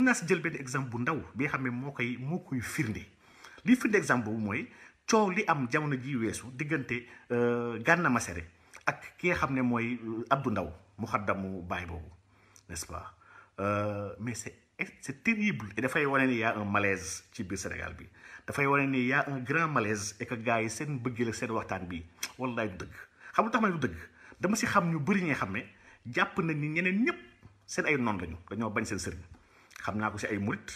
naa si jël benn exemple bu ndaw bi nga xam ne moo koy firnde li firnde exemple boobu mooy coow li am jamono ji weesu diggante Ganna Mésséré ak ki nga xam ne mooy Abdou Ndaw mu xaddamu baay boobu n'est-ce pas mais c'est terrible et dafay wane ni y a un malaise ci biir Sénégal bi dafay wane ni y a un grand malaise et que gars yi seen bëggeel ak seen waxtaan bi wallaay du dëgg xam lu tax ma du dëgg dama si xam ñu bëri ñi nga xam ne jàpp nañ ni ñeneen ñëpp seen ay noon lañu dañoo bañ seen sëriñ xam naa ko si ay murit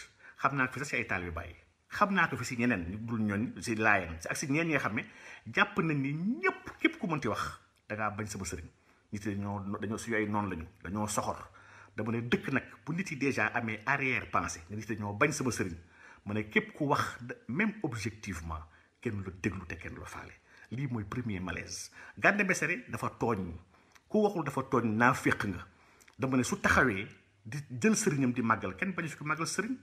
xam naa ko fi sax si ay taalibe Baay xam naa ko fi si ñeneen ñu dul ñooñ si laayeen ak si ñeneen ñi nga xam ne jàpp nañ ni ñëpp képp ku mënti wax da ngaa bañ sama sëriñ nit yi dañoo suñu ay noon lañu dañoo soxor dama ne dëkk nag bu nit yi déjà amee arrière pensée nit yi dañoo bañ sama sëriñ ma ne képp ku wax même objectivement kenn la déglu te kenn la faale lii mooy premier malaise. Ganna Mésséré dafa tooñ ku waxul dafa tooñ naa féq nga dama ne su taxawee di jël sëriñam di màggal kenn bañu fi ko màggal sëriñ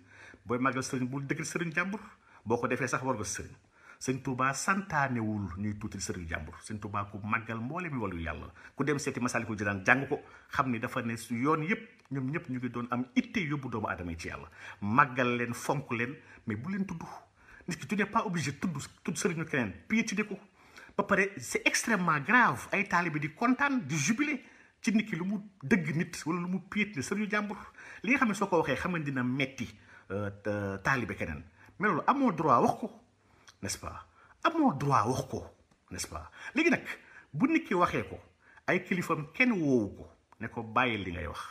booy màggal sëriñ bul dëgg sëriñ jàmbur boo ko defee sax war nga sëriñ sëñ Touba santaanewul ñuy tuuti sëriñ jàmbur sëñ Touba ku màggal mboole mi walu yàlla ku dem seeti Masaalikul Jinaan jàng ko xam ni dafa ne su yoon yëpp ñoom ñëpp ñu ngi doon am itte yóbbu doomu aadama yi ci yàlla màggal leen fonk leen mais bu leen tudd nit ki tu n'es pas obligé tudd sëriñu keneen piétiner ko ba pare c'est extrêmement grave ay taalibe di kontaan di jubilé ci nit ki lu mu dëgg nit wala lu mu piétiner sëriñu jàmbur li nga xam ne soo ko waxee xam nga dina metti taalibe keneen mais loolu amoo droit wax ko n'est-ce pas amoo droit wax ko n'est-ce pas léegi nag bu nit ki waxee ko ay kilifam kenn woowu ko ne ko bàyyi li ngay wax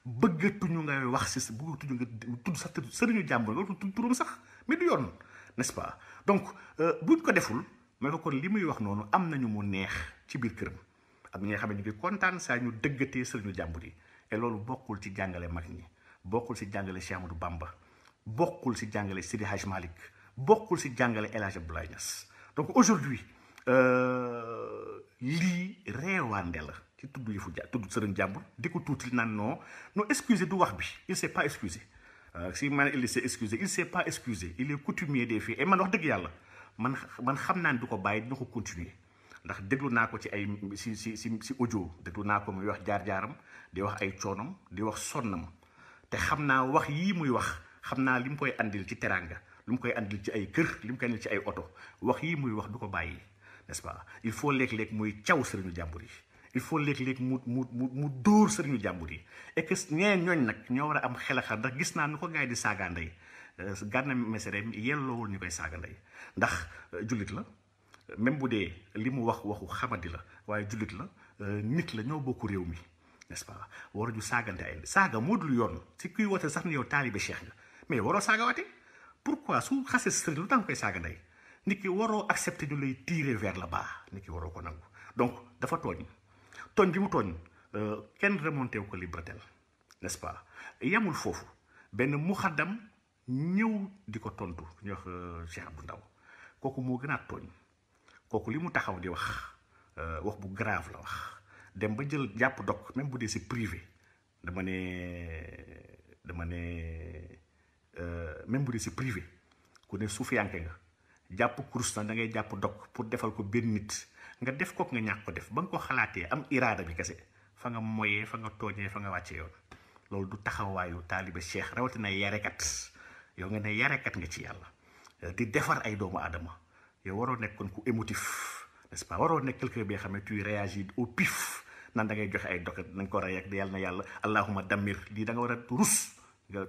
bëggatuñu ngay wax si bëggatuñu nga tudd sax sëriñu jàmbur nga tudd turam sax mais du yoon n'est-ce pas donc buñ ko deful mais ko kon li muy wax noonu am nañu mu neex ci biir këram am na ñi nga xam ne ñu ngi kontaan saa ñu dëggatee sëriñu jàmbur yi et loolu bokkul ci jàngale mag ñi bokkul ci jàngale Cheikh Amadou Bamba bokkul ci jàngale Sidi Hadj Malick bokkul ci jàngale El Hadj Abdoulaye Niass donc aujourd'hui lii reewaande la ci tudd yëfu tudd sëriñ jàmbur di ko tuuti naan non excusé du wax bi il s'est pas excusé si man il s'est excusé il s'est pas excusé il est coutumier des faits et man wax dëgg yàlla man xam naa ne du ko bàyyi dina ko continuer ndax déglu naa ko ci ay si audio déglu naa ko muy wax jaar-jaaram di wax ay coonam di wax sonnam te xam naa wax yii muy wax xam naa li mu koy andil ci teraanga li mu koy andil ci ay kër li mu koy andil ci ay oto wax yii muy wax du ko bàyyi n'est-ce pas il faut léeg-léeg muy caw sëriñu jàmbur yi il faut léeg-léeg mu dóor sëriñu jàmbur yi et que ñeneen ñooñ nag ñoo war a am xel xar ndax gis naa nu ko gars yi di saaga ndey Ganna Mésséré yelloowul ñu koy saaga ndey ndax jullit la même bu dee li mu waxu xamadi la waaye jullit la nit la ñoo bokku réew mi n'est-ce pas waruñu saagante ay saaga moo dul yoon si kuy wote sax ni yow taalibe cheikh nga mais waroo saaga waate pourquoi su xasee sëriñ lu tax nga koy saaga ndey nit ki waroo accepter ñu lay tirer vers le bas nit ki waroo ko nangu donc dafa tooñ gi mu tooñ kenn remonté wu ko li bretel n'est-ce pas yamul foofu benn muxaddam ñëw di ko tontu ñu wax Cheikh Abdou Ndaw kooku moo gën a tooñ kooku li mu taxaw di wax bu grave la wax dem ba jël jàpp dog même bu dee si privé dama ne même bu dee si privé ku ne suufiyanke nga jàpp kurus na da ngay jàpp dog pour defal ko benn nit nga def kook nga ñàkk ko def ba nga ko xalaatee am iraada bi kese fa nga moyee fa nga tooñee fa nga wàccee yoon loolu du taxawaayu taalibe cheikh rawatina yarekat yow nga ne yarekat nga ci yàlla di defar ay doomu aadama yow waroo nekk kon ku émotif n'est-ce pas waroo nekk quelqu'un bi nga xam ne tu réagis au pif nan da ngay joxe ay dokat nañ ko rey ak yàlla na yàlla allahuma damir lii da nga war a rus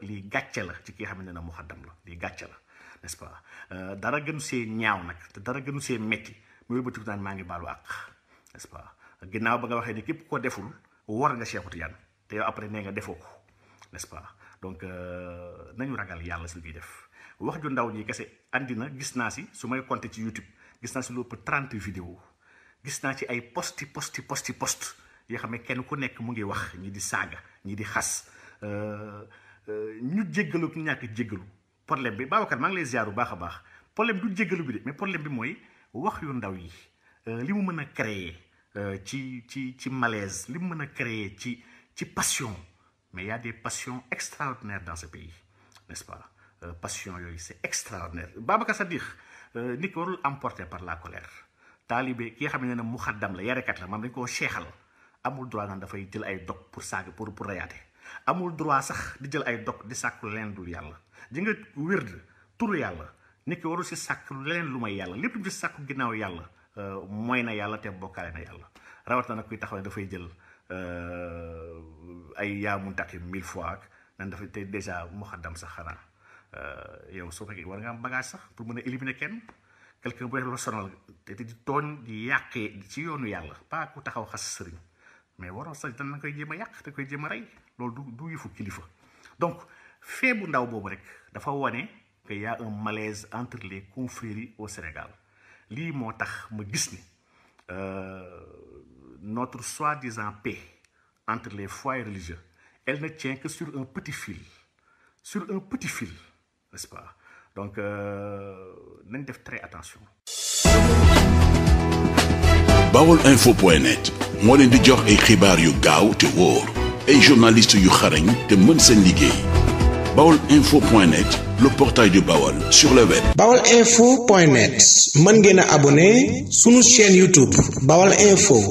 lii gàcce la ci ki nga xam ne mu xaddam la lii gàcce la n'est-ce pas dara gënu see ñaaw nag te dara gënu see metti muy bëtu naan maa ngi baalu àq n'est-ce pas ginnaaw ba nga waxee ni képp ko deful war nga Cheikh Tidiane te yow après nee nga defoo ko n'est-ce pas donc nañu ragal yàlla si li ñuy def wax ju ndaw ñi kese andi na gis naa si su may compter ci YouTube gis naa si lu ëpp 30 vidéos gis naa ci ay post yoo xam ne kenn ku nekk mu ngi wax ñi di saaga ñi di xas ñu jéggalu ñu ñàkk jéggalu problème bi Babacar maa ngi lay ziar bu baax a baax problème du jéggalu bi de mais problème bi mooy wax yu ndaw yi li mu mën a créer ci malaise li mu mën a créer ci passion mais il y a des passions extraordinaires dans ce pays n'est-ce pas passion yooyu c'est extraordinaire Babacar Sadikh nit ki warul emporté par la colère taalibe ki nga xam ne mu xaddam la yarekat la maam dañ koo seexal amul droit naan dafay jël ay dog pour saaga pour reyaate amul droit sax di jël ay dog di sàkku leneen dul yàlla ji nga wérd turu yàlla nit ki warul si sàkku leneen lu may yàlla lépp lu ci sàkku ginnaaw yàlla mooy na yàlla te bokkaale na yàlla rawat na nag kuy taxaw ne dafay jël ay yaa muntaqim 1000 fois ak nan dafay te déjà muxaddam sax xanaa yow soo fekkee war nga am bagage sax pour mën a éliminer kenn quelqu'un bu def la sonal te di tooñ di yàqee ci yoonu yàlla pas ku taxaw xas sëriñ mais waroo sax dana koy jéem a yàq te koy jéem a rey loolu du yëfu kilifa donc fee bu ndaw boobu rek dafa wane que y a un malaise entre les confréries au Sénégal lii moo tax ma gis ni notre soi-disant paix entre les foyers religieux elle ne tient que sur un petit fil n'est-ce pas donc nañ def très attention. Baolinfo.net moo leen di jox ay xibaar yu gaaw te wóor ay journalistes yu xarañ te mën seen liggéey Baolinfo.net le portail du Baol sur le web. Baolinfo.net mën ngeen a abonné sunu chaîne YouTube Baolinfo.